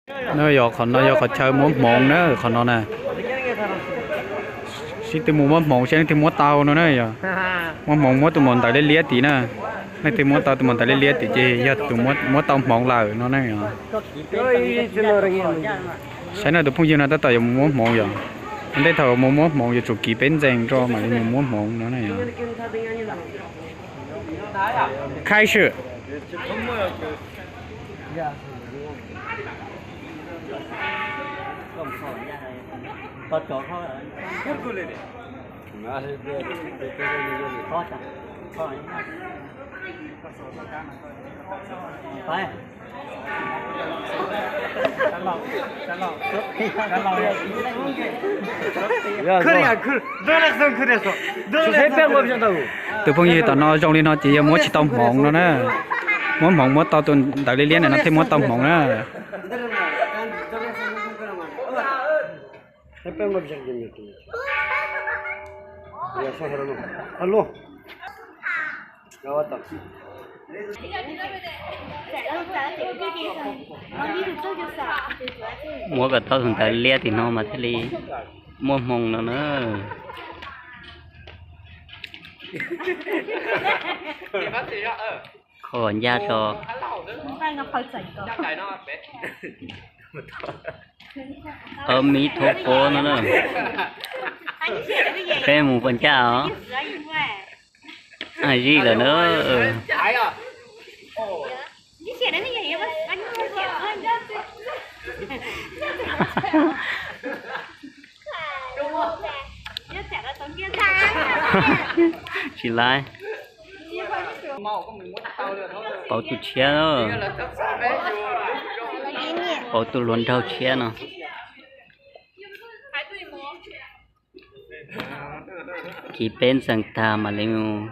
No yog qhov no yog qhov chaw muab hmoov na, qhov no na. Sib tw mus muab hmoov saib leej twg muab tau no na yog. Muab hmoov muab tus maum ntawv liab liab tid na. Leej twg muab tau tus maum ntawv liab liab tid ces yog tus muab tau hmoov lawm no na yog. Saib no tus phooj ywg no tab tom yuav mus muab hmoov yog. Ntej thaum mus muab hmoov yuav tsum kiv peb ntxees rau mam li mus muab hmoov no na yog. Khai始. Tus phooj ywg tom no zoo li no ces yog muab tsis tau hmoov no na. Muab hmoov muab tau tus ntawv liab liab ntawm no thiaj muab tau hmoov na. Muab kom tau tus ntawv liab tim no mas thiaj li muaj hmoo no na. Kho ncaj tso. Ov, miv thuav pob no na. Peb mus puas ncaj os? Zij lawm na. Tsis laib. Pauv tus tshiab, pauv tus hluas nraug tshiab no. Kiv peb ntxees tag mam li mus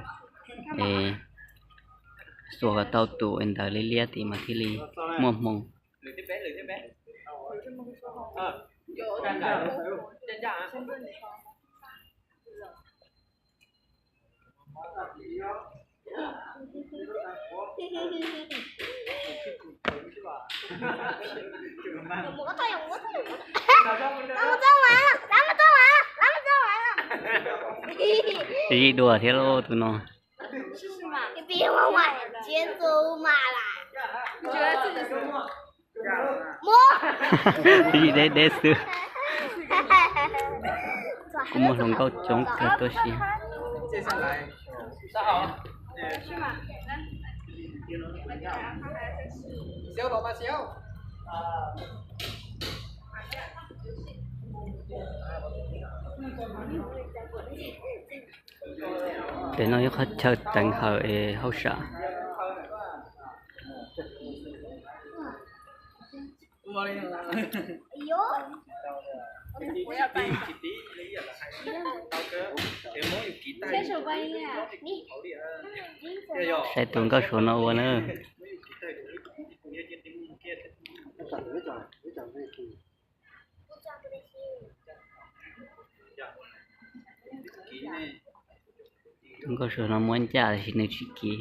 xuas kom tau tus ntawv liab liab tim mas thiaj li muaj hmoo. Zij dua thiab lauj tus no. Zij deb deb xwb. Kuj muaj hluas nkauj coob kawg tuaj si. Pem no yog qhov chaw teev hawm es hauj sam. Saib tus nkauj suav no ua na. Tus nkauj suav no muab ncaj tab sis nws tsis kiv.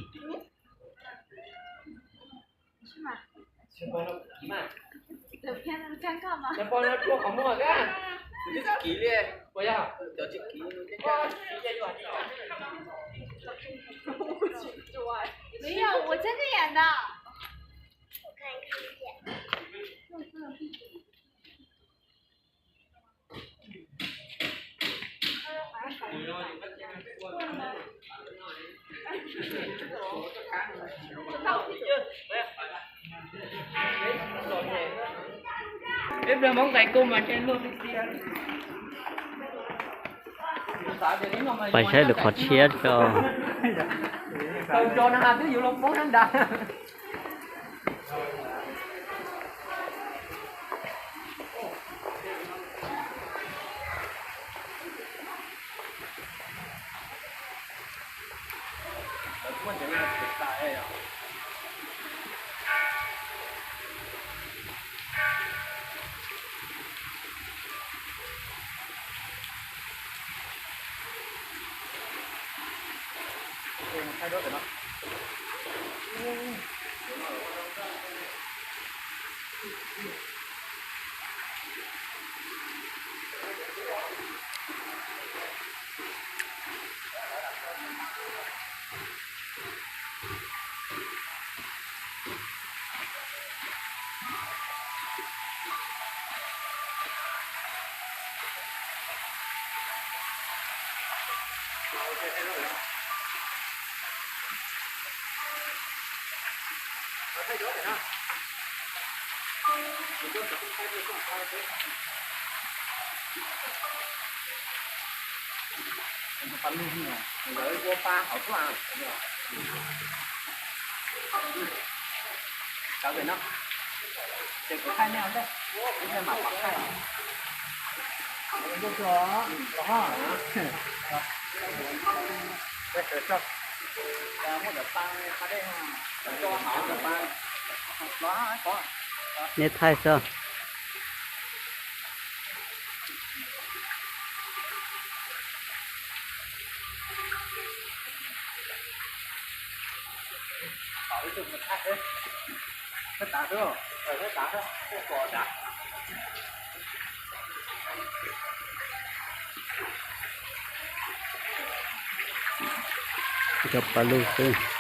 Pais saib lwm qhov tshiab tso. Nej thaij xwb. Cov pas lug xwb.